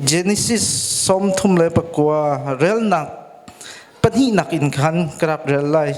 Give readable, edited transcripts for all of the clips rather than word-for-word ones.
Genesis 39 relnak pahnihnak in khan ka rak rel lai.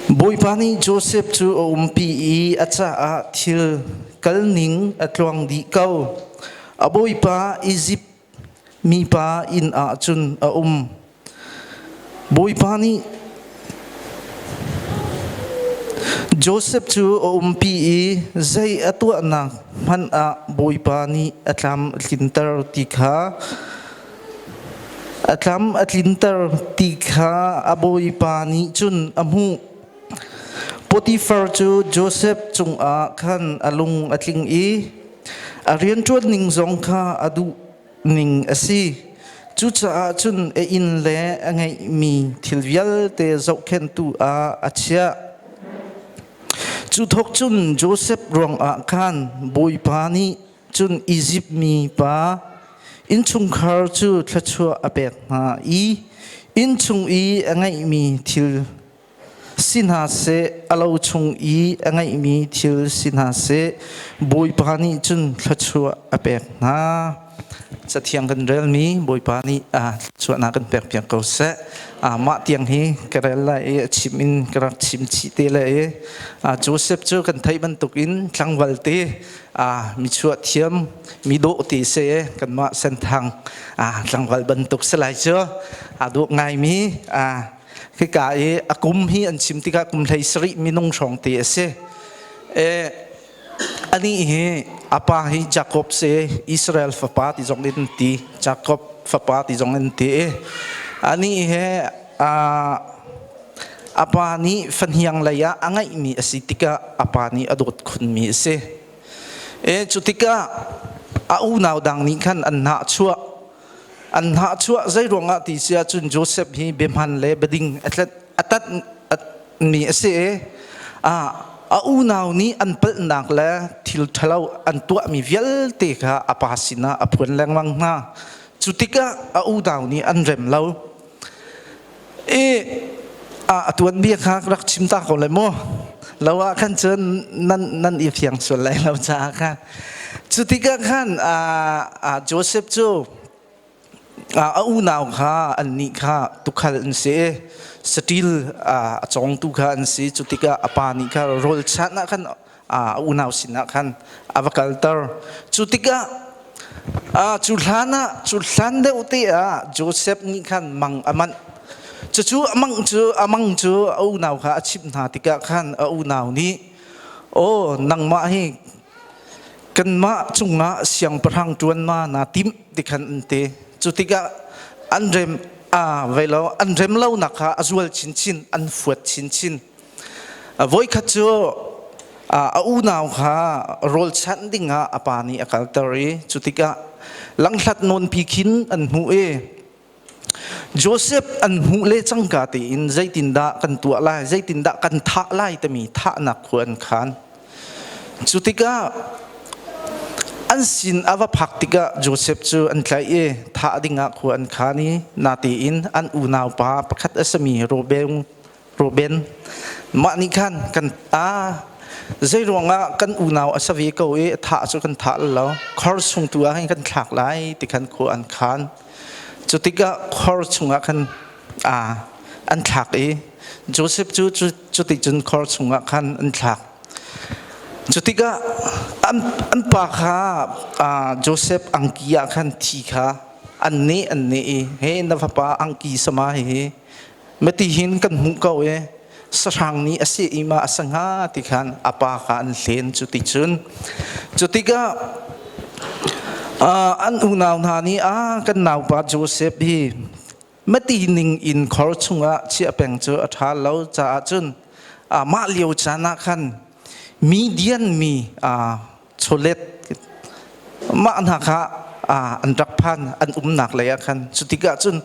Bawipa nih Josef cu a umpi i a caah thil kalning a tluang dih ko. A bawipa Izipt mipa inn ah cun a um. Bawipa nih Josef cu a umpi i zei a tuahnak hmanh ah Bawipa nih a tlam a tlinter ti kha A tlam a tlinter ti kha a bawipa nih cun a hmuh. Potifar cu Josef cungah khan a lung a tling i a rianṭuan ning zong kha a duh ning a si. Cucaah cun a inn le a ngeihmi thil vialte zohkhenhtu ah a chiah. Cu thawk cun Josef ruangah khan Bawipa nih Cun Izipt mi pa innchungkhar cu thluachuah a pek hna i innchung i a ngeihmi thil si hna seh, a lo chung i a ngeihmi thil si hna seh, Bawipa nih cun thluachuah a pek hna. Cathiang kan relmi Bawipa nih thluachuahnak kan pekpiak ko seh. Mah tiang hi ka rel lai i a chim in ka rak chim chih te lai i Joseph cu kan theih bantukin tlangval te mi chuah thiam mi dawh ti se kanmah senthang tlangval bantuk si lai cu aa dawh ngaimi hika i a kum hi an chim tikah kum 17 minung hrawng te a si. Anih hi a pa hi Jacob si, Israel fapa ti zong in ti, Jacob fapa ti zong in ti. Anih hi a pa nih fahniang lei ah a ngeihmi a si tikah a pa nih a dawt khunmi a si. Cu tikah a unau dang nih khan an hnahchuah. An hnahchuah zei ruangah ti si ahcun Joseph hi biahman le biading a tat mi a si i a unau nih an palhnak le thil ṭhalo an tuahmi vialte kha a pa sinah a phuan lengmang hna. Cu tikah a unau nih an rem lo. I a tuanbia kha rak chim ta ko lai mu. Lo ah khan cun nan nan i fiang sual lai lo caah khan. Cu tikah khan Joseph cu a unau kha annih kha tukhal an si i saṭil a cawngtu kha an si. Cu tikah a pa nih kha rawl chanh ah khan a unau sinah khan a va kalter. Cu tikah cu hlan ah cu hlan deuh te ah Joseph nih khan mang a manh. Cucu a mang cu a unau kha a chimh hna tikah khan a unau nih, "Aw, nangmah hi kanmah cungah siangpahrang ṭuan ma naa timh?" ti khan an ti. Cu tikah an rem a vei lo an rem lonak kha a zual chinchin, an fuat chinchin. Voikhat cu a unau kha rawl chanh dingah a pa nih a kalter i cu tikah langhlat nawnpi khin an hmuh i Joseph an hmuh le cangka tein zeitindah kan tuah lai, zeitindah kan thah lai timi thahnak khua an khan. Cu tikah an sin a va phak tikah Joseph cu an tlaih i thah dingah khua an khan i natein an unaupa pakhat a simi Reuben Reuben mah nih khan kan a zei ruangah kan unau a sa ve ko i thah cu kan thah lo, khor chung tu ah hin kan thlak lai ti khan khua an khan. Cu tikah khor chungah khan an thlak i Joseph cu cuticun khor chungah khan an thlak. Cu tikah an pa kha Joseph angki ah khan thi kha an neh an neh i, "He, na fapa angki sama hi mati hin kan hmuh ko i sahrang nih a seh i ma a sa hnga?" ti khan a pa kha an hlen. Cuticun cu tikah an unau hna nih, "A kan naupa Joseph hi mati ning in khor chungah chiah peng cu a ṭha lo caah cun mah lio caan ah khan Midian mi chawlet mah hna kha an rak phan an umnak lei ah khan. Cu tikah cun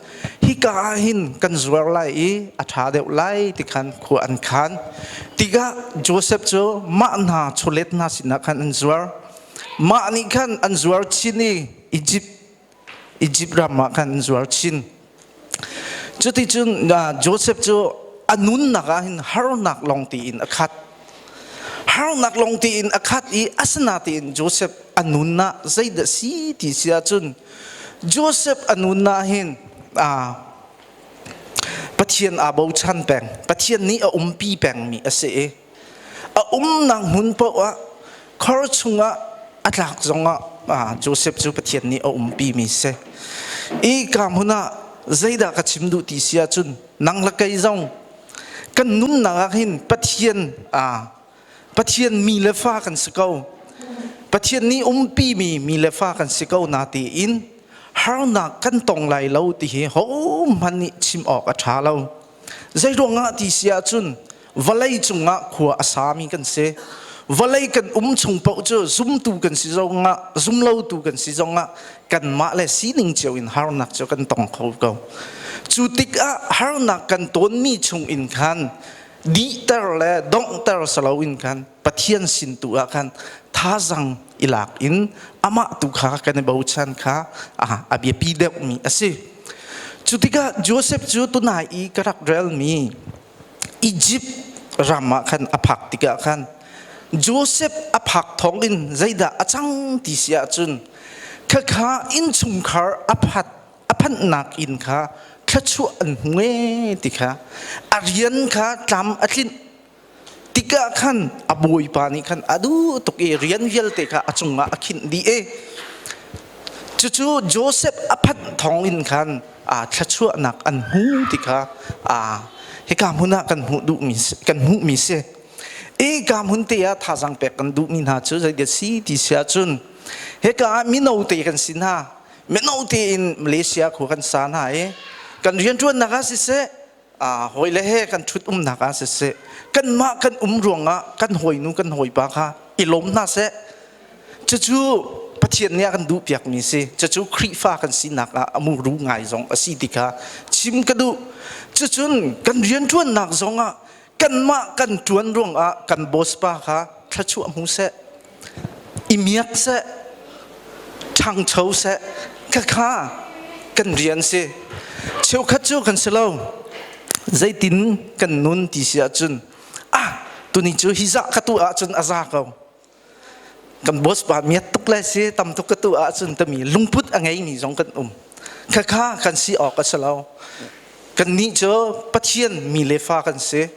hika ah hin kan zuar lai i a ṭha deuh lai ti khan khua an khan tikah Joseph cu mah hna chawlet hna sinah khan an zuar. Mah nih khan an zuar chin i Egypt ram ah khan an zuar chin. Cuticun Joseph cu a nunnak ah hin harnak lawng tiin a khat, harnak lawng tiin a khat i asinain Joseph a nunnak zeidah si ti si ahcun Joseph a nunnak hin Pathian aa bochan peng. Pathian nih a umpi pengmi a si i a umnak hmun paoh ah khor chungah a tlak zongah Joseph cu Pathian nih a umpi mi si. I ka hmun ah zeidah ka chim duh ti si ahcun nang le kei zong kan nunnak ah hin Pathian Pathian mi le fa kan si ko. Pathian nih umpi mi mi le fa kan si ko na tiin harnak kan tong lai lo ti hi hohmanh nih chim awk a ṭha lo. Zeiruangah ti si ahcun vawlei cungah khua a sami kan si. Vawlei kan um chung paoh cu zumtu kan si zongah zumlotu kan si zongah kanmah le sining cio in harnak cu kan tong kho ko. Cu tikah harnak kan tawnmi chung in khan dihter le donghter si loin khan Pathian sin tu ah khan thazang i lak in amah tu kha kan i bochan kha a biapi deuhmi a si. Cu tikah Joseph cu tunai i ka rak relmi Egypt ram ah khan a phak tikah khan Joseph a phak thawng in zeidah a cang ti si ahcun khakha innchungkhar a phat a phanhnak inn kha thluachuah an hmu ee ti kha a rian kha tlam a tlinh tikah khan a bawipa nih khan a duh tuk i rian vialte kha a cungah a khinh dih i cucu Joseph a phanh thawng in khan aa thluachuahnak an hmu ti kha aa hika hmun ah kan hmuh duhmi kan hmuhmi si. Hika hmun te ah thazaang pek kan duhmi hna cu zeidah si ti si ahcun hika ah mino te kan si hna. Mino tein Malaysia khua kan sa hna i kan rianṭuannak ah siseh hawile he kan ṭhut umnak ah siseh kanmah kan um ruangah kan hawinu kan hawipa kha i lawm hna seh. Cucu Pathian nih a kan duhpiakmi si. Cucu Khrihfa kan sinak ah a muru ngai zong a si ti kha chim ka duh. Cucun kan rianṭuannak zongah kanmah kan ṭuan ruangah kan boss pa kha thluachuah hmu seh, i miak seh, ṭhangcho seh, khakha kan rian si. Cheukhat cu kan si lo. Zeitin kan nun ti si ahcun ah tuni cu hi zah ka tuah ahcun a za ko. Kan boss pa miat tuk le si tam tuk ka tuah ahcun tami lungput a ngeimi zong kan um. Khakha kan si awk a si lo. Kannih cu Pathian mi le fa kan si.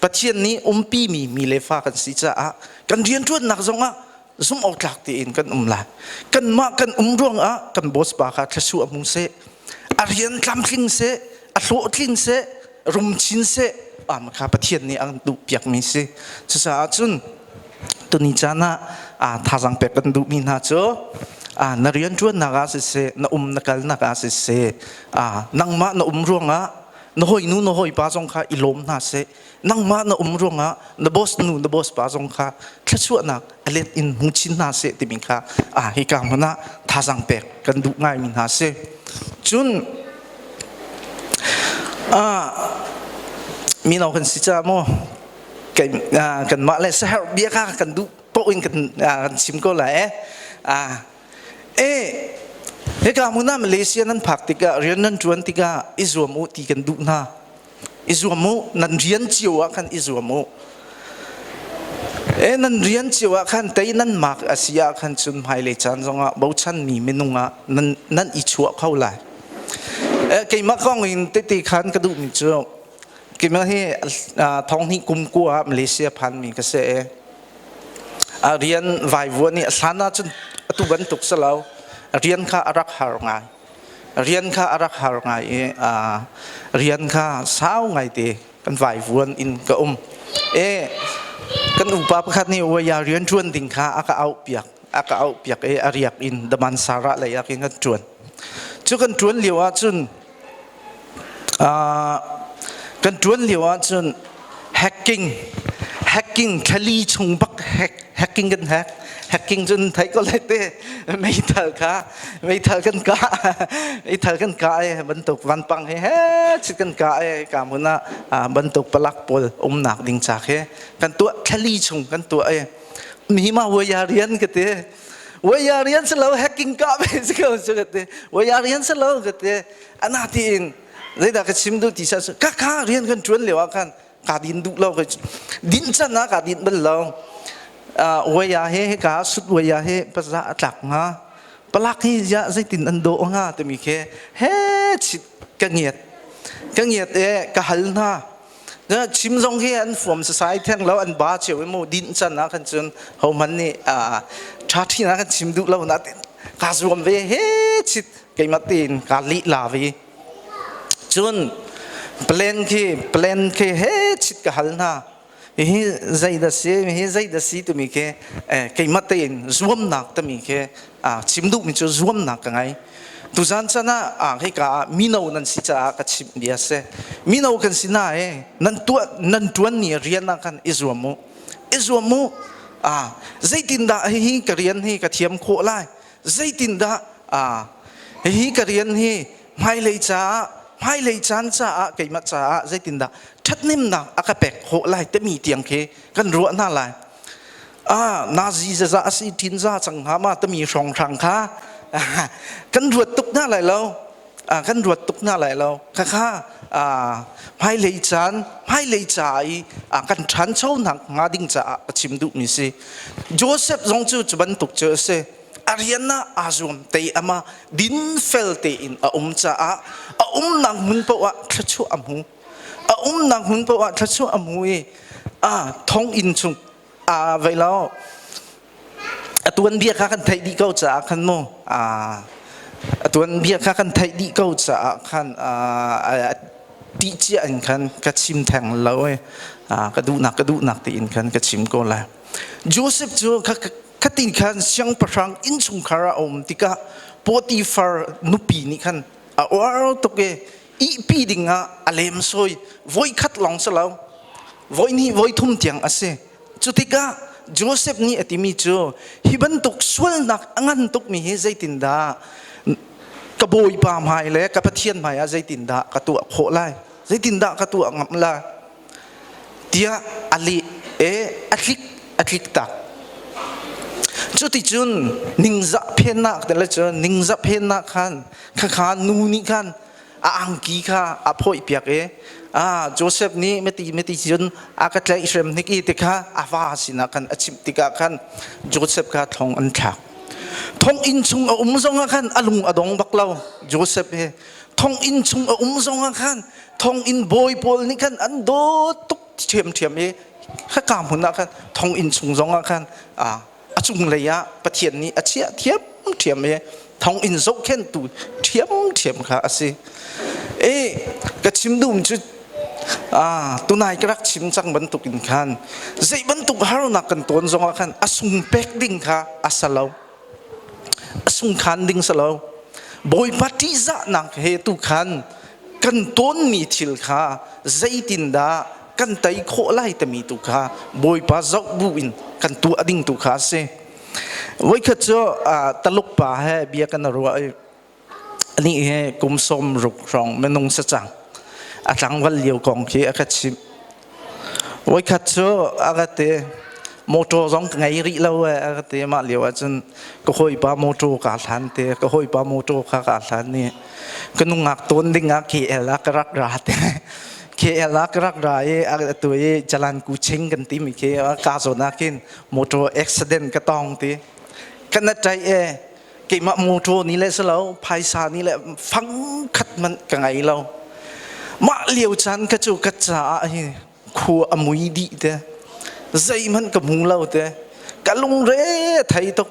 Pathian nih umpimi mi le fa kan si caah kan rianṭuannak zongah zumh awk tlak tein kan um lai. Kanmah kan um ruangah kan boss pa kha thluachuah hmu seh, a rian tlamtling seh, a hlawhtling seh, rum chin seh, am kha Pathian nih a kan duhpiakmi si. Cucaah cun tuni caan ah thazaang pek kan duhmi hna cu na rianṭuannak ah siseh, na um na kalnak ah siseh, nangmah na um ruangah na hawinu na hawipa zong kha i lawm hna seh. Nangmah na um ruangah na boss nu na boss pa zong kha thluachuahnak a let in hmu chin hna seh timi kha hika hmun ah thazaang pek kan duh ngaimi hna si. Cun mino kan si caah maw kanmah le saherh bia kha kan duh paoh in kan chim ko lai eh. Hika hmun ah Malaysia nan phak tikah rian nan ṭuan tikah i zuam u ti kan duh hna. I zuam u, nan rian cio ah khan i zuam u. E nan rian cio ah khan tei nan mak a si ah khan cun hmailei caan zongah bochanmi minung ah nan nan i chuah kho lai. E keimah kong in tete khan ka duhmi cu Keimah hi thonghnih kum kua ah Malaysia phanmi ka si i a rian vaivuan i a hlan ahcun atu bantuk si lo. Rian kha a rak har ngai. Rian kha a rak har ngai i rian kha sau ngai te kan vaivuan in ka um. E kan upa pakhat nih uaya rian ṭuan ding kha a ka auh piak. A ka auh piak i a riak in Damansara lei ah khin kan ṭuan. Cu kan ṭuan lio ahcun Kan ṭuan lio ahcun hacking hacking thlali chung bak hack hacking kan hack hacking cun theih ko lai te meithal kha meithal kan kah meithal kan kah i bantuk vanpang he he chit kan kah i ka hmun ah bantuk palak pawl umnak ding ca khi kan tuah thlali chung kan tuah i mi ma waya rian ka ti waya rian si lo hacking kah ve si ko cu ka ti waya rian si lo ka ti ana tiin zeidah ka chim duh ti sa ka ka rian kan ṭuan lio ah khan ka din duh lo ka din can ah ka din bal lo. Waya he hika sut waya he paza a tlak hnga. Palak hi ziah zeitin an dawh hnga timi khi he chit ka ngiat. Ka ngiat e ka hal hna. Chim zong hi an fuam sasai theng lo an ba cio i mu din can ah khan cun hohmanh nih ṭha ṭhin ah kan chim duh lo na kaa zuam ve he chit keimah tein kaa lih la ve. Cun plan khi plan khi he chit ka hal hna. Hihi zei dah si hihi zei dah si timi khi keimah tein zuamnak timi khi chim duhmi cu zuamnak ka ngei. Tuzan chan ah hika ah mino nan si caah ka chimh bia a si. Mino kan si na e nan tuah nan tuan ni rian ah khan i zuam u. I zuam u. Zeitindah hihi ka rian hi ka thiam khawh lai? Zeitindah hihi ka rian hi hmailei caah hmailei caan caah keimah caah zeitindah ṭhathnemnak a ka pek khawh lai timi tiang khi kan ruah hna lai. Nazi zaza a si ṭin za cang hnga ma timi hrawnghrang kha kan ruat tuk hna lai lo. Kan ruat tuk hna lai lo. Khakha hmailei caan hmailei ca i kan ṭhanchonak hnga ding caah ka chim duhmi si. Joseph zong cu cu bantuk cu a si. A rian ah aa zuam te ama dinfel tein a um caah a umnak hmun paoh ah thluachuah a hmu. A umnak hmun paoh ah thluachuah a hmu i thonginn chung aa vei lo. A tuanbia kha kan theih dih ko caah khan mu a tuanbia kha kan theih dih ko caah khan tih cia in khan ka chim theng lo i ka duhnak ka duhnak tiin khan ka chim ko lai. Joseph cu khatin khan siangpahrang innchungkhar ah a um tikah Potifar nupi nih khan a uar tuk i ihpi ding ah a lemsawi voikhat lawng si lo voihnih voithum tiang a si. Cu tikah Joseph nih a timi cu hi bantuk sualnak a ngan tukmi hi zeitindah ka bawipa hmai le ka Pathian hmai ah zeitindah ka tuah khawh lai zeitindah ka tuah ngam lai tiah a leh e a tlik a tlik tak. Cuticun ningzah phennak te le cun ningzah phennak khan khakha nu nih khan a angki kha a phawih piak i Joseph nih meti meti cun a ka tlaih hrem hnik i ti kha a va sinah khan a chimh tikah khan Joseph kha thong an thlak. Thonginn chung a um zongah khan a lung a dong bak lo Joseph hi. Thonginn chung a um zongah khan thonginn bawi pawl nih khan an dawt tuk ṭhiamṭhiam i khaka hmun ah khan thonginn chung zongah khan a cunglei ah Pathian nih a chiah thiamṭhiam i thonginn zohkhenhtu ṭhiamṭhiam kha a si. I ka chim duhmi cu tunai ka rak chim cang bantuk in khan zei bantuk harnak kan tawn zongah khan a sung pek ding kha a sa lo. A sungkhan ding si lo. Bawipa ṭihzahnak he tu khan kan tawnmi thil kha zeitindah kan tei khawh lai timi tu kha Bawipa zoh bu in kan tuah ding tu kha a si. Voikhat cu Taluk pa he bia kan ruah i anih he kum 60 hrawng minung si cang. A tlangval lio kong khi a ka chimh. Voikhat cu a ka ti motor zong ka ngei rih lo ee a ka ti mah lio ahcun ka hawipa motor kaa hlan ti ka hawipa motor kha kaa hlan i ka nungak tawn ding ah KL ah ka rak ra ti KL ah ka rak ra i atu i Jalan Kuching kan timi khi ka zawn ah khin motor accident ka tong ti ka na ṭai e keimah motor ni le si lo phaisa ni le fang khat hmanh ka ngei lo mah lio caan ka cu ka caah hi khua a mui dih te zeihmanh ka hmu lo te ka lungre thei tuk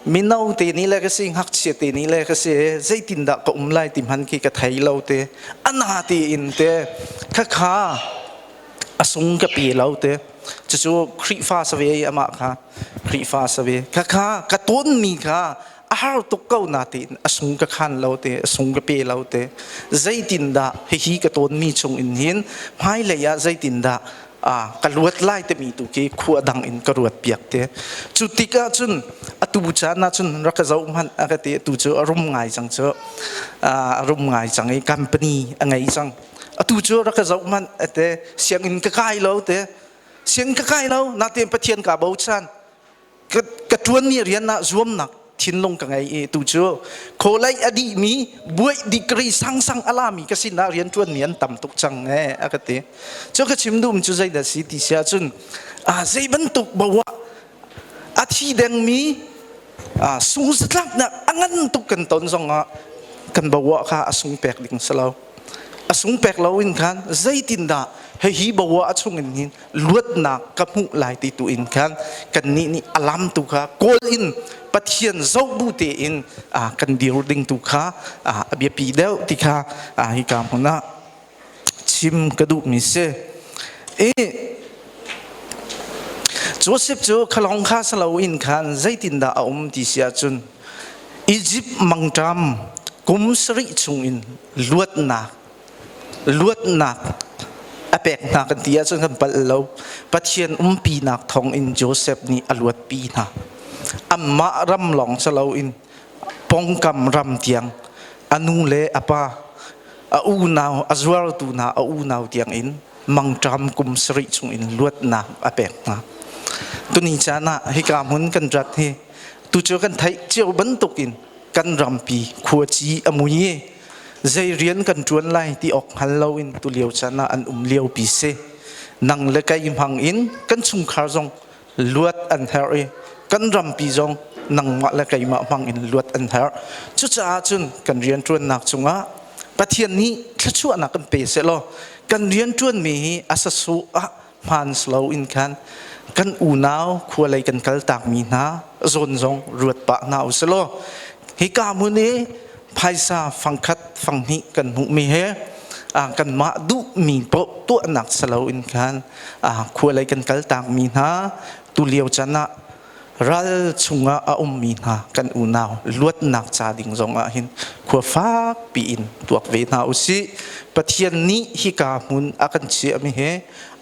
mino te ni le ka si ngakchia te ni le ka si zeitindah ka um lai ti hman khi ka thei lo te ana te in te khakha a sung ka pe lo te cucu Khrihfa save i amah kha Khrihfa save khakha ka tawnmi kha a har tuk ko na tiin a sung ka khan lo te a sung ka pe lo te zeitindah hihi ka tawnmi chung in hin hmailei ah zeitindah ka luat lai timi tu khi khua dang in ka ruat piak te cu tikah cun atu caan ah cun rak ka zoh hmanh a ka ti atu cu a rum ngai cang cu a rum ngai cang i company a ngei cang atu cu rak ka zoh hmanh ate sianginn ka kai lo te sianginn ka kai lo natein Pathian ka bochan ka ṭuanmi rian ah zuamnak thinlung ka ngei i tu cu kholei a dihmi buai degree sangsang a lami ka sinah rian ṭuanmi an tam tuk cang ee a ka ti cu ka chim duhmi cu zeidah si ti si ahcun zei bantuk bawa. A thi dengmi sungzatlaknak a ngan tuk kan ton zongah kan bawa kha a sung pek ding si lo. A sung pek lo in khan zeitindah hihi bawa a chung in hin luatnak ka hmuh lai ti tu in khan kannih nih a lam tu kha kawl in Pathian zoh bu tein kan dir ding tu kha a biapi deuh ti kha hika hmun ah chim ka duhmi si. I Joseph cu khalong kha salo in khan zeitindah a um ti si ahcun Egypt mangṭam kum sarih chungin luatnak luatnak a pek hna kan ti ahcun kan palh lo. Pathian umpinak thawngin Joseph nih a luatpi hna. Amah ram lawng si loin pongkam ram tiang a nu le a pa a unau a zuartu hna a unau tiang in mangṭam kum sarih chung in luatnak a pek hna. Tuni caan ah hika hmun kan rat hi tu cu kan theih cio bantukin kan rampi khuaci a mui i zei rian kan ṭuan lai ti awk hngal loin tulio caan ah an um liopi si. Nang le kei hmang in kan chungkhar zong luat an herh i kan rampi zong nangmah le keimah hmang in luat an herh. Cucaah cun kan rianṭuannak cungah Pathian nih thluachuahnak kan pe sehlaw kan rianṭuanmi hi a sasu ah hmaan lo in khan kan unau khualei kan kaltakmi hna zawn zong ruat pah hna u silaw hika hmun i phaisa fangkhat fanghnih kan hmuhmi he kanmah duhmi paoh tuahnak si loin khan khualei kan kaltakmi hna tulio chan ah ral chungah a ummi hna kan unau luatnak ca ding zongah hin khua fak piin tuak ve hna usih. Pathian nih hika hmun a kan chiahmi he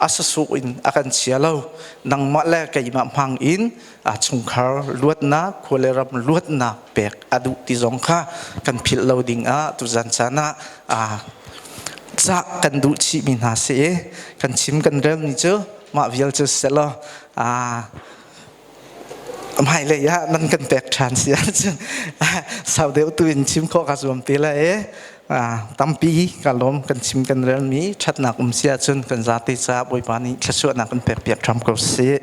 a sasuk in a kan chia lo. Nangmah le keimah hmang in a chungkhar luatnak, khua le ram luatnak pek a duh ti zong kha kan philh lo ding ah tuzan caan ah cah kan duh chihmi hna si i kan chim kan relmi cu mah vial cu selaw hmailei ah nan kan pek ṭhan si ahcun sau deuh tu in chim khawh ka zuam te lai i tampi ka lawm. Kan chim kan relmi ṭhatnak um si ahcun kan zate caah Bawipa nih thluachuahnak kan pek piak hram ko sih.